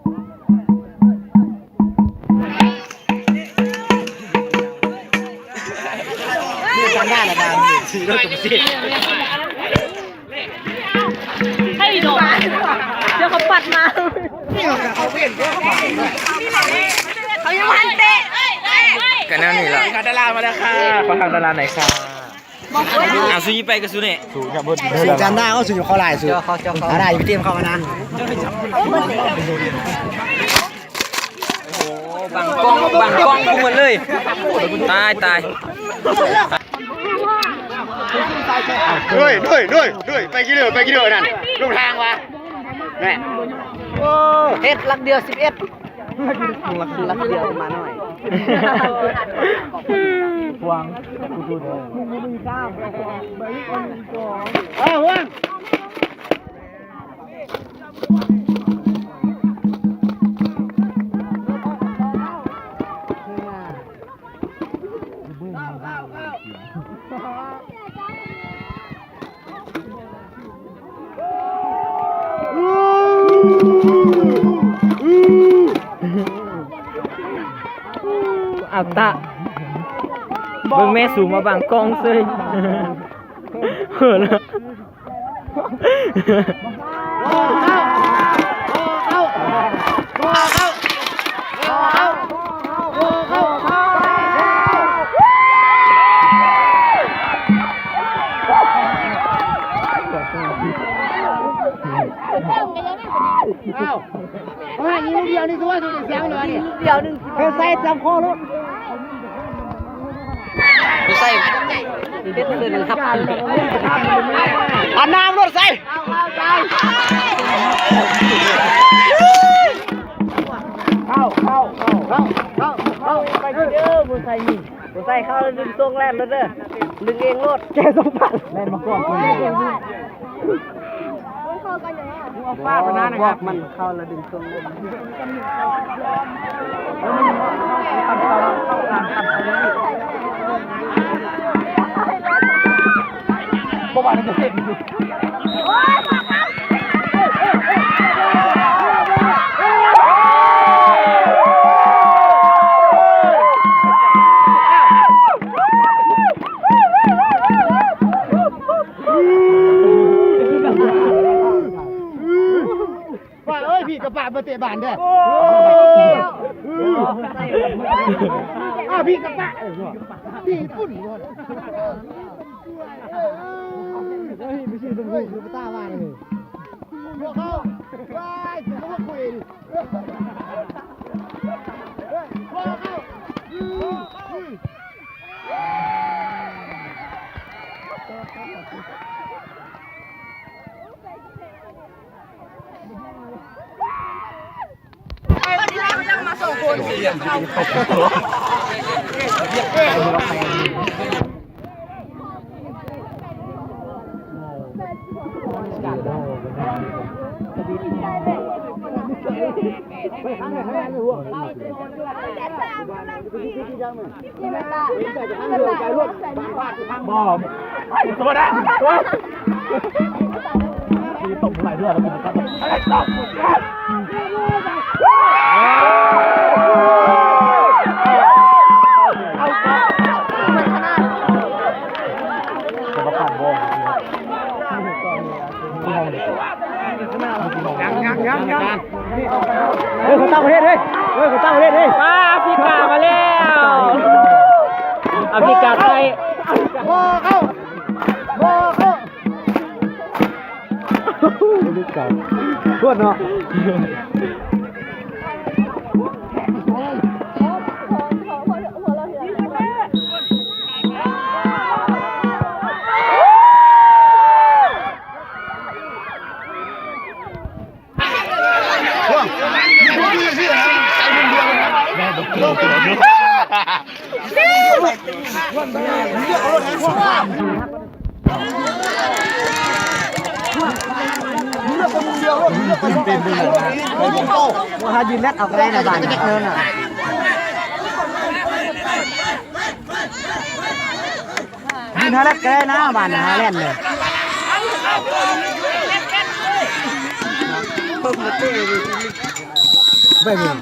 ນີ້ການດ້ານະບາງ ຂີ່ລົດກັບຊິ ໃຫ້ໂດນ ດຽວເຂົາປັດມາ ເຂົາຍັງບໍ່ທັນເຕະ ກະແນວນີ້ລະ ທາງດາລາມາແລ້ວຄ່ະ ຂໍທາງດາລາໜ້ອຍຄ່ະ. ອ່າ ສູ້ໄປກະສູ້ແນ່ ສູ້ກັບເບິດ ສູ້ກັນນາ ເອົາ ສູ້ຢູ່ເຂົາຫຼາຍ ສູ້ເຂົາ ເຈົ້າເຂົາ ດາລາຢູ່ທີມເຂົານະ. ໂອ້ໂຫ ບັງກ້ອງ ບັງກ້ອງກູໝົດເລີຍ ຕາຍ ຕາຍ. ໂດຍ ໂດຍ ໂດຍ ໂດຍ ໄປກິເລີ ໄປກິເລີນັ້ນ ລົງທາງວ່າ ແນ່ ໂອ້ ເຮັດຫຼັກດຽວສິບເອັດ. ລັກດຽວມາໜ້ອຍ ຫວງ ເອົາຫວງ. ອັດຕະ ເບິ່ງແມ່ສູມາບັງກ້ອງເສີຍ ເຫີນ. ອ້າວ ເຮົາໃຫ້ຍິງລູກດຽວນີ້ ຄືວ່າສຸດສຽງເລີຍນີ້ ລູກດຽວໜຶ່ງ ເຮັດໃສ່ຈຳຄໍໂລດ. ບໍ່ໃສ່ ເຮັດເປັນຮັບ ອັນນ້ຳລົດໃສ່ ເຂົ້າ ເຂົ້າ ເຂົ້າ ເຂົ້າ ເຂົ້າ ໄປເດີ ບໍ່ໃສ່ນີ້ ບໍ່ໃສ່ ເຂົ້າແລ້ວດຶງຊົງແລ່ນໂລດເດີ ດຶງເອງໂລດ ແກສົມບັດ ແລ່ນມາກ່ອນ ບອກມັນເຂົ້າແລ້ວດຶງຊົງ ບໍ່ວ່າຈະເຮັດຢູ່. ວ່າເອີຍ ພີ່ກະປະມາເຕະບານແທ້ ໂອ້ຍ ອ້າວ ພີ່ກະປະ ພີ່ປຸ້ນ ເຮີຍ ໄປຊິເບິ່ງຮູບຢູ່ປະຕາວ່ານີ້ ພວກເຂົາ ວ້າຍ ຊິມາຫົວຄຸຍ ພວກເຂົາ ຍັງ ຍັງ ຍັງ ຍັງ ເຮີ້ຍ ເຂົາຕ່າງປະເທດເຮີ້ຍ ເຮີ້ຍ ເຂົາຕ່າງປະເທດເຮີ້ຍ ອາຟຣິກາມາແລ້ວ ອາຟຣິກາໃຕ້ ບໍ່ເຂົ້າ ບໍ່ເຂົ້າ ອາຟຣິກາ ໂຄດເນາະ. ວ່າຫາຢືນແລັດເອົາກະໄດ້ນະບາດນີ້ ເອີນະ. ຢືນຫາແລັດກະໄດ້ນະ ບາດນະ ຫາແລ່ນເລີຍ. ເບິ່ງມາເຕະເລີຍ. ໄປເບິ່ງ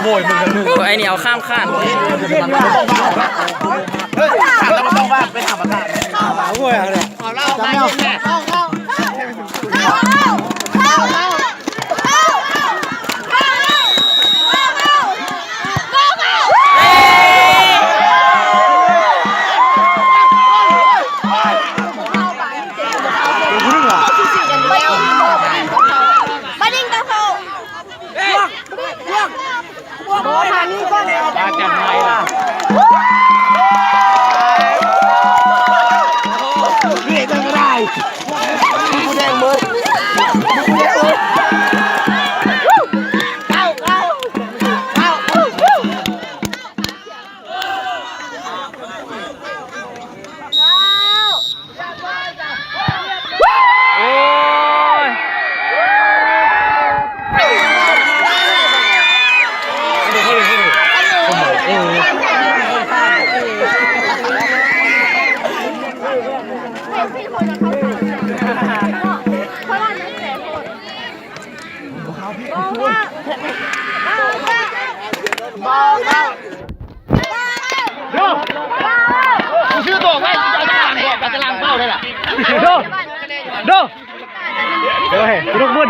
ໂອ້ຍ ໄອ້ນີ້ເອົາຂ້າມຄານ ເຮີ້ຍ ຂາດແລ້ວບໍ່ຕ້ອງວາດ ເປັນທຳມະດາ ໂອ້ຍ ເອົາແລ້ວ ເອົາແລ້ວ ໂອ້ຍ ໂດ ໂດ ໂດ ໂດ ໂດ ໂດ ໂດ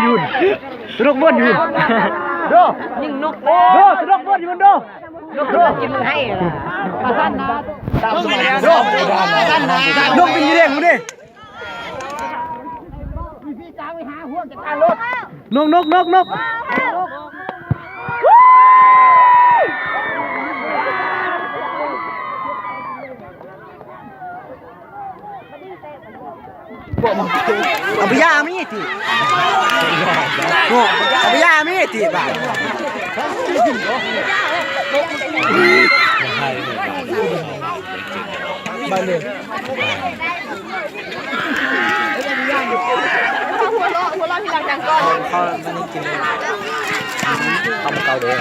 ໂດ ໂດ ໂດ ໂດ ໂດ ໂດ ນົກ ນົກ ນົກ ນົກ ເອົາໄປຢາມີຕິ ເອົາໄປຢາມີຕິບາດ ບາດເລີຍ. ເຂົາ ເຂົາ ມັນກິນເລີຍ ຄຳເກົ່າເດ້.